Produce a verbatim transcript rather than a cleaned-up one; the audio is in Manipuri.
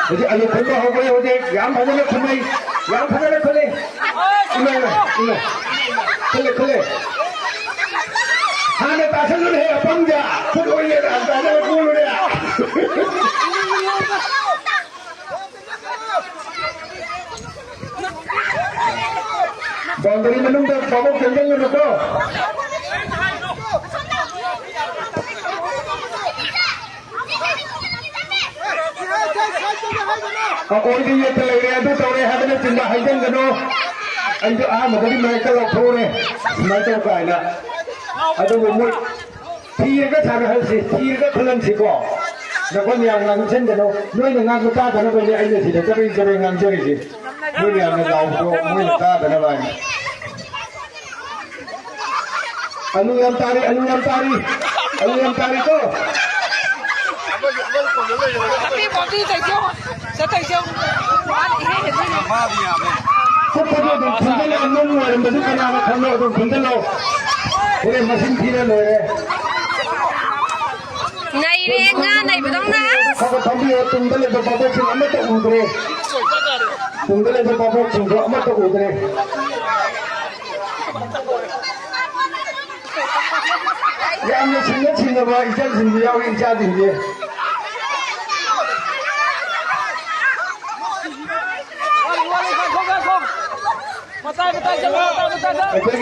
ꯍꯧꯖꯤꯛ ꯑꯂꯨ ꯈꯨꯟꯕ ꯍꯧꯈ꯭ꯔꯦ꯫ ꯍꯧꯖꯤꯛ ꯌꯥꯝ ꯐꯖꯅ ꯈꯨꯟꯅꯩ, ꯌꯥꯝ ꯐꯖꯅ ꯈꯨꯜꯂꯤ꯫ ꯏꯃꯥ, ꯏꯃꯥ, ꯏꯃꯥ꯫ ꯈꯨꯜꯂꯦ, ꯈꯨꯜꯂꯦ꯫ ꯍꯥꯟꯅ ꯇꯥꯁꯜꯂꯨꯅꯦꯍꯦ, ꯑꯄꯪꯖ꯫ ꯈꯨꯠ ꯑꯣꯏꯅ ꯇꯥꯁꯜꯂ ꯀꯣꯜꯂꯨꯅꯦ꯫ ꯕꯥꯎꯟꯗꯔꯤ ꯃꯅꯨꯡꯗ ꯚꯥꯕꯣꯛ ꯆꯪꯁꯤꯟꯒꯅꯨꯀꯣ꯫ ꯑꯀꯣꯏꯗ ꯌꯦꯠꯇ ꯂꯩꯔꯦ, ꯑꯗꯨ ꯇꯧꯔꯦ ꯍꯥꯏꯕꯅꯆꯤꯡꯕ ꯍꯥꯏꯖꯟꯒꯅꯨ꯫ ꯑꯩꯁꯨ ꯑꯍꯥꯟꯕꯗꯗꯤ ꯃꯥꯏꯛꯇ ꯂꯥꯎꯊꯣꯛꯎꯔꯦ, ꯁꯨꯃꯥꯏꯅ ꯇꯧ ꯀꯥꯏꯅ꯫ ꯑꯗꯨꯕꯨ ꯃꯣꯏ ꯊꯤꯔꯒ ꯁꯥꯟꯅꯍꯜꯁꯤ, ꯊꯤꯔꯒ ꯈꯨꯜꯍꯟꯁꯤꯀꯣ꯫ ꯅꯈꯣꯏ ꯃꯌꯥꯝ ꯉꯥꯡꯁꯟꯒꯅꯨ, ꯅꯣꯏꯅ ꯉꯥꯡꯕ ꯇꯥꯗꯅꯕꯅꯦ ꯑꯩꯅ ꯁꯤꯗ ꯆꯕꯦꯡ ꯆꯕꯦꯡ ꯉꯥꯡꯖꯔꯤꯁꯦ꯫ ꯅꯣꯏ ꯃꯌꯥꯝꯅ ꯂꯥꯎꯕꯗꯣ ꯃꯣꯏꯅ ꯇꯥꯗꯅꯕ ꯍꯥꯏꯅ꯫ ꯑꯂꯨ ꯌꯥꯝ ꯇꯥꯔꯤ, ꯑꯂꯨ ꯌꯥꯝ ꯇꯥꯔꯤ, ꯑꯂꯨ ꯌꯥꯝ ꯇꯥꯔꯤꯀꯣ꯫ ꯄꯥꯄꯤ, ꯄꯥꯄꯤ, ꯇꯩꯖꯧ꯫ ꯁꯦ, ꯇꯩꯖꯧ꯫ ꯃꯥꯅ ꯏꯍꯦ ꯍꯦꯟꯗꯣꯏꯅꯦ꯫ ꯆꯠꯄꯗꯣ ꯑꯗꯨꯝ ꯈꯨꯟꯖꯜꯂꯣ, ꯅꯨꯡ ꯑꯣꯏꯔꯝꯕꯁꯨ ꯀꯅꯥꯅ ꯈꯪꯕꯅꯣ, ꯑꯗꯨꯝ ꯈꯨꯟꯖꯜꯂꯣ꯫ ꯍꯣꯔꯦꯟ ꯃꯁꯤꯡ ꯊꯤꯔ ꯂꯣꯏꯔꯦ꯫ ꯅꯩꯔꯦ, ꯉꯥ ꯅꯩꯕꯗꯧꯅ꯫ ꯈꯔ ꯈꯔ ꯐꯝꯕꯤꯌꯣ, ꯇꯨꯡꯗ ꯂꯩꯕ ꯚꯥꯕꯣꯛꯁꯤꯡ ꯑꯃꯠꯇ ꯎꯗ꯭ꯔꯦ꯫ ꯇꯨꯡꯗ ꯂꯩꯕ ꯚꯥꯕꯣꯛꯁꯤꯡꯗꯣ ꯑꯃꯠꯇ ꯎꯗ꯭ꯔꯦ꯫ ꯌꯥꯝꯅ ꯁꯤꯡꯅ ꯁꯤꯡꯅꯕ ꯏꯆꯜꯁꯤꯡꯁꯨ ꯌꯥꯎꯔꯤ, ꯏꯆꯥꯁꯤꯡꯁꯦ꯫ ꯃꯇꯥꯏ, ꯃꯇꯥꯏ ꯆꯠꯂꯣ, ꯃꯇꯥꯏ, ꯃꯇꯥꯏꯗ꯫ ꯑꯩꯈꯣꯏ